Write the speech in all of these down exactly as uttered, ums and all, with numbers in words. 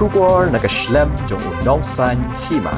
Khubor na ka shlem jong u nongsaiñ hima.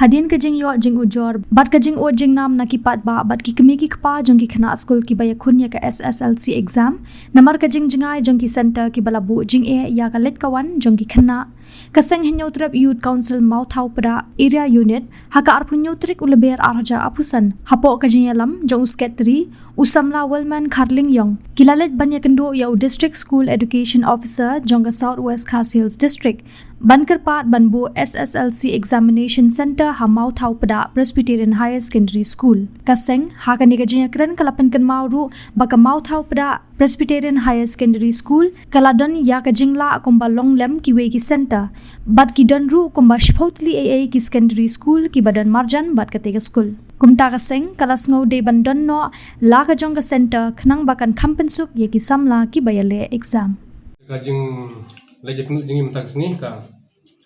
Hadien ka jingïoh jingujor bad ka jingud jingnam na ki paidbah bad ki kmie ki kpa jong ki khynnah skul kiba ïakhun ïa ka S S L C exam namar ka jingjngai jong ki centre kiba la buh jingeh ïa ka leit ka wan jong ki khynnah, ka seng Hynñiewtrep Youth Council Mawthaw Pdang Area Unit ha ka arphew hynñiew tarik u Lber ar hajar arphew san, hapoh ka jingïalam jong u Secretary u samla Wellman Kharlingïong, ki la leit ban ïakynduh ïa u District School Education Officer jong ka South West Khasi Hills District ban kyrpad ban buh S S L C Examination Centre ha Mawthaw Pdang Presbyterian Higher Secondary School. Ka seng ha kane ka jingïakren ka la pynkynmaw ruh ba ka Mawthaw Pdang Presbyterian Higher Secondary School ka la don ïa ka jinglah kumba long lem kiwei ki centre, bad ki don ruh kumba shiphew tylli eiei ki secondary school kiba don marjan bad kata ka skul. Kumta ka seng ka la sngew dei ban don noh la ka jong ka centre khnang ba kan kham pynsuk ïa ki samla kiba ïaleh exam. Ka jingleit ïakynduh jong ngi mynta ka sngi ka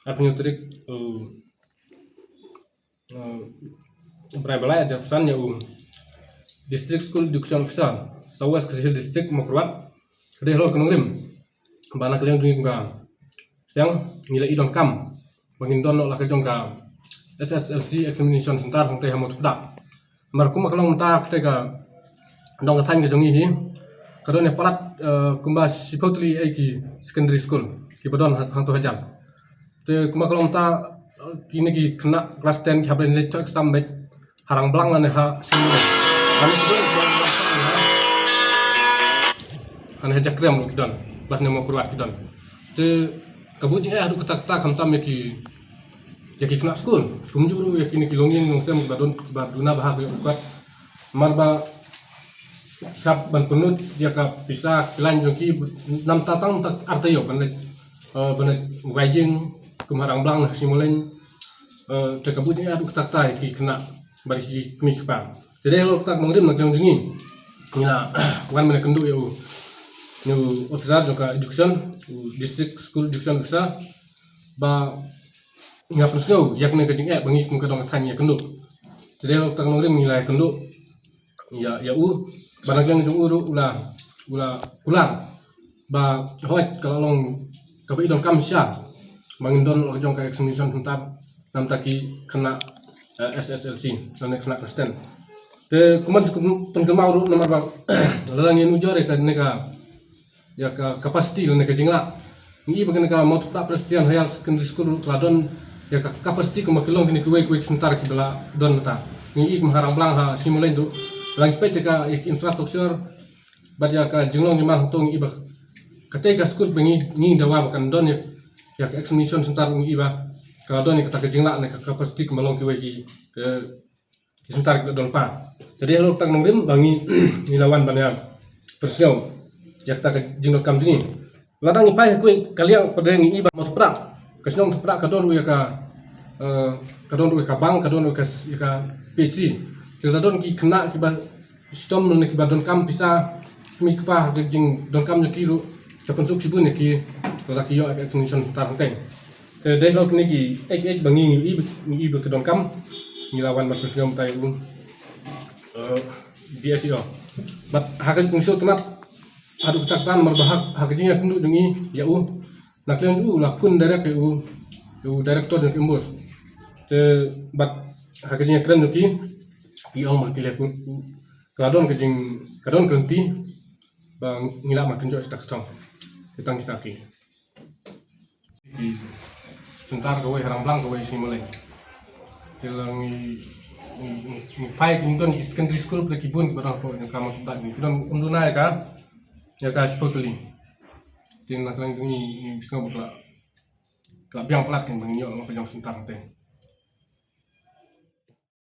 arphew hynñiew tarik, uh, uh, Bnai ba lai hajar arphew san ïa u District School Education Officer, South West Khasi Hills District, Mawkyrwat. Ka dei halor ka nongrim ba na ka liang jong ngi kum ka seng ngi la ïoh donkam ba ngin don noh la ka jong ka S S L C Examination Centre hangtei ha Mawthaw Pdang. Namar kumba ka long mynta katei ka dong ka thaiñ ka jong ngi hi ka don ïa palat, eh, kumba shiphew tylli eiei ki secondary school kiba don ha, hangto hajan. Te kumba ka long mynta, eh, kine ki khynnah klas ten ki hap ban leit thoh exam beit ha Rangblang lane ha Shimolei. Lane ki don, lane ha Jakrem ruh ki don, bad ne Mawkyrwat ki don. Te ka buh jingeh haduh katta katta khamtam ïa ki, ïa ki khynnah skul. Kumjuh ruh ïa kine ki longïing longsem kiba don, kiba duna bha ha ka ïoh ka kot. Namar ba hap ban pynlut ïa ka pisa ka line jong ki namar tang, tang ar taïew ban leit, eh, ban leit wai jing kum ha Rangblang ha Shimolei. Eh, te ka buh jingeh haduh katta katta ïa ki khynnah bad ki kmie ki kpa. Te dei halor kata ka nongrim na ka liang jong ngi, ngi la wan ban ïakynduh ïa u, ïa u officer jong ka education, u District School Education Officer, ba ngi la pynsngew ïa kane ka jingeh ba ngi kum ka dong ka thaiñ ngi ïakynduh. Te dei halor kata ka nongrim ngi la ïakynduh ïa, ïa u, ba na ka liang jong u ruh u la, u la kular ba hooid ka la long kaba ïoh donkam shisha ba ngin don la ka jong ka examination centre namar ki khynnah, eh, S S L C lane khynnah klas ten. Te kumne shu pynkynmaw ruh namar ba lada ngin ujor ïa kane ka, ïa ka capacity lane ka jinglah, ngi i ba kane ka Mawthaw Pdang Presbyterian Higher Secondary School ruh ka la don ïa ka capacity kumba ki long kine kiwei kiwei ki centre kiba la don mynta. Ngi i kum ha Rangblang ha Shimolei ruh, lada ngi peit ïa ka, ïa ka infrastructure bad ïa ka jinglong jingman hangto, ngi i ba katei ka skul ba ngi, ngi dawa ba kan don ïa, ïa ka examination centre, ngi i ba ka la don ïa kata ka jinglah ne ka capacity kumba long kiwei ki, eh, ki centre kiba don lypa. Te dei halor kata ka nongrim ba ngi, ngi la wan ban ïa pynsngew ïa kata ka jingdonkam jong ngi. Lada ngi phai ha kawei ka liang pat de ngi i ba Mawthaw Pdang, ka shnong Mawthaw Pdang ka don ruh ïa ka, eh, ka don ruh ïa ka bank, ka don ruh ïa ka, ïa ka P H C. Te lada don ki khynnah kiba shitom ne kiba donkam pisa, ki kmie ki kpa ha ka jingdonkam jong ki ruh ka pynsuk shibun ïa ki lada ki ïoh ïa ka examination centre hangtei. Te dei halor kine ki eiei ba ngi, ngi i ba, ngi i ba ka donkam, ngi la wan ban pynsngew mynta ïa u, eh, D S E O. Bad ha ka jingsngewtynnat haduh katta katta namar ba ha, ha ka jingïakynduh jong ngi ïa u, na ka liang jong u la khun direct ïa u, ïa u director jong ka MBOSE. Te bad ha ka jingïakren jong ki, ki ong ba ki leh, ka la don ka jing, ka don ka lynti ba ngi lah ban kynjoh ïa kita ki thong, kita kita ki. Ki centre kawei ha Rangblang, kawei Shimolei. Te la ngi, ngi, ngi, ngi phai, ngi don ki secondary school pat ki bun kiba don hapoh jong ka Mawthaw Pdang, ngi don, ym duna ïa ka, ïa ka shiphew tylli. Te na ka liang jong ngi, ngi sngew ba ka la, ka la biang palat kan ba ngin ïoh la ka jong centre hangtei.